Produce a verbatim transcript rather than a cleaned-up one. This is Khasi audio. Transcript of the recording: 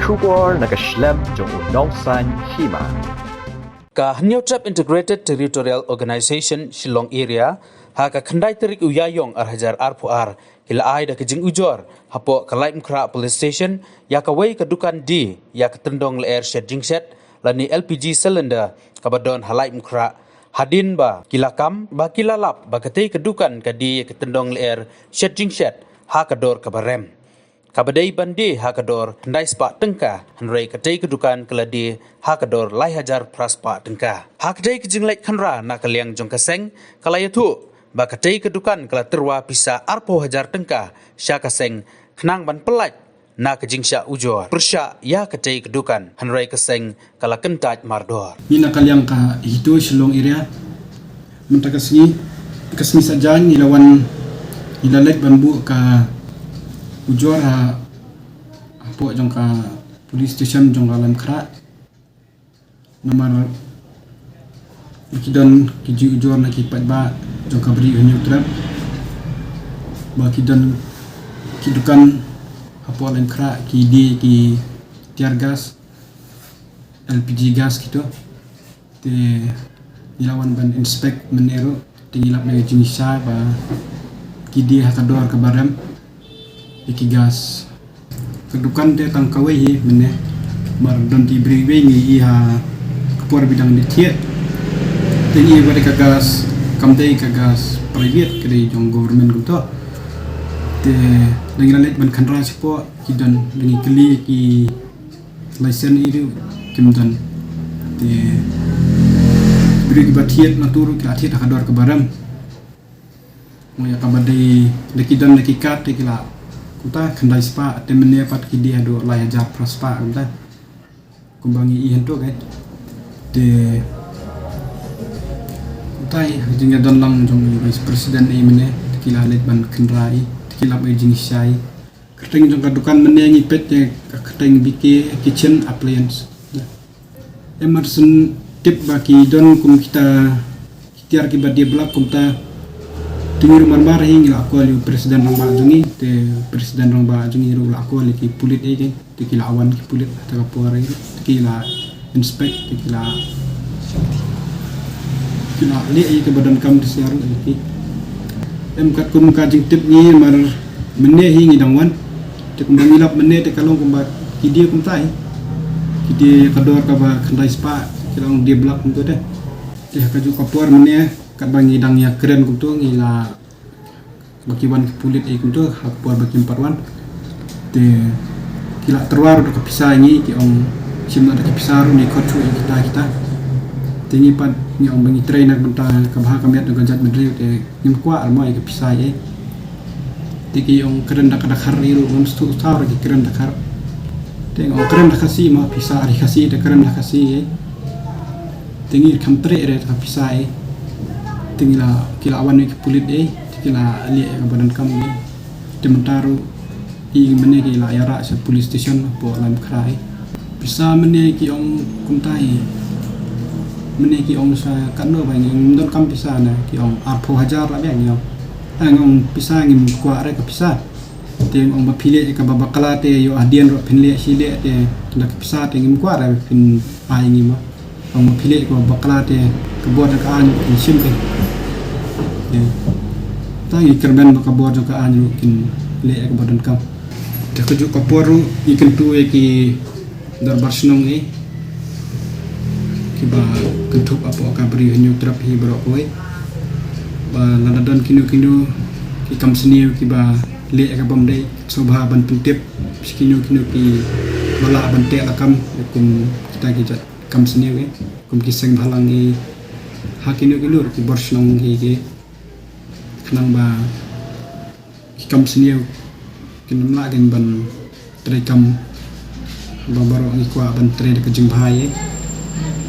Khubor na ka shlem jong u Nongsaiñ Hima. Ka Hynñiewtrep Integrated Territorial Organization Shillong Area, ha ka khyndai tarik u Ïaïong ar hajar arphew ar, ki la ai da ka jingujor hapoh ka Laitumkhrah Police Station ïa kawei ka dukan die ïa ka tyndong lyer shet jingshet lane L P G cylinder kaba don ha Laitumkhrah, hadien ba ki la kam ba ki la lap ba katei ka dukan ka die ïa ka tyndong lyer shet jingshet ha ka dor kaba rem, kaba dei ban die ha ka dor khyndai spah tyngka, hynrei katei ka dukan ka la die ha ka dor lai hajar phra spah tyngka. Ha katei ka jingleit khynra na ka liang jong ka seng, ka la ïathuh ba katei ka dukan ka la tyrwa pisa arphew hajar tyngka sha ka seng khnang ban pyllait na ka jingshah ujor pyrshah ïa katei ka dukan, hynrei ka seng ka la kyntait mardor. Ngi na ka liang ka HITO Shillong Area, mynta ka sngi, ka sngi Saitjaiñ, ngi la wan, ngi la leit ban buh ka ujor ha, hapoh jong ka police station jong ka Laitumkhrah. Namar ki don ki jingujor na ki paidbah jong ka Bri u Hynñiewtrep ba ki don ki dukan hapoh Laitumkhrah ki die ki tear gas, L P G gas kito. Te ngi la wan ban inspect mynne ruh, te ngi lap ïa ka jingshisha ba ki die ha ka dor kaba rem ïa ki gas. Ka dukan te tang kawei hi mynne, mar don ki briew kiwei ngi ïohi ha ka por ba dang dih thiah. Te ngi ïohi ba dei ka gas, kam dei ka gas private, ka dei jong government kumto. Te da ngi la leit ban khynra shapoh, ki don, da ngi kylli ki license ïa ruh kim don. Te briew kiba thied na tu ruh ki la thied ha ka dor kaba rem. Mo ïa kaba dei da ki don da ki card te ki la kumta khyndai spah, te mynne pat ki die haduh lai hajar phra spah kumta. Kumba ngi ïohi hangto, guys. Te kumta ïa ka jingïadon lang jong i Vice President ïa mynne, te ki la leit ban khynra ïa, te ki lap ïa ka jingshisha ïa. Kyrteng jong ka dukan mynne ngi peit ïa ka kyrteng B K Kitchen Appliance. Em, mar shen tip ba ki don kum kita ki tiar kiba die blak kumta. Te ngi ruh mar mar hi ngi la call ïa u President Rangbah jong ngi, te President Rangbah jong ngi ruh la call ïa ki pulit ïa ki, te ki la wan ki pulit ha ka por ïa, te ki la inspect, te ki la, ki la leh ïa kaba donkam te sha ruh ïa ki. Em, katkum ka jingtip ngi mar mynne hi ngi dang wan. Te kumba ngi lap mynne te ka long kumba ki die kumta hi. Ki die ka dor kaba khyndai spah, ki long die blak kumta te. Te ha kajuh ka por mynne katba ngi dang ïakren kumto ngi la, ba ki wan ki pulit ïa kumto ha ka por ba kim pat wan. Te ki la tyrwa ruh da ka pisa ïa ngi, ki ong shim noh da ka pisa ruh, ngi khot shuh ïa kita kita. Te ngi pat ngi ong ba ngi trei na ka bynta ka bha ka miat jong ka jaitbynriew, te ngim kwah re mo ïa ka pisa ïa. Te ki ong kren da ka Dkhar ïa ruh, ngam sngewthuh re ki kren Dkhar. Te ngi ong kren da ka Khasi mo, pisa ri Khasi te kren da ka Khasi ïa. Te ngi kham treh re da ka pisa ïa. Te ngi la, ki la wan ïa ki pulit ïa, te ki la leh ïa kaba donkam ïa. Te mynta ruh i mynne ki la ïarah sha police station hapoh Laitumkhrah. Pisa mynne ki ong kumta hi. Mynne ki ong sa katno ba ngim donkam pisa ne, ki ong arphew hajar la biang ngi ong. Ngi ong pisa ngim kwah re ka pisa. Te ong ba phi leh kaba bakla te ïoh hadien ruh phin leh shi leh te da ka pisa te ngim kwah re phin ai ngi ma. Ong ba phi leh kaba bakla te ka bor jong ka aiñ kin shim te. Te ta ngi kyrmen ba ka bor jong ka aiñ ruh kin leh kaba donkam. Te kajuh ka por ruh ngi kyntu ïa ki dorbar shnong ïa kiba kynthup hapoh ka Bri u Hynñiewtrep hi baroh kawei. Ba lada don kino kino ki kam sniew kiba leh ïa ka bym dei, sngewbha ban pyntip sha kino kino kiba lah ban teh lakam ïa kum kita ki jait kam sniew ïa, kum ki seng bhalang ïa, ha kino kino ki bor shnong ïa ki, khnang ba ki kam sniew kin ym lah kin ban trei kam ba baroh ngi kwah ban trei da ka jingbha ïa.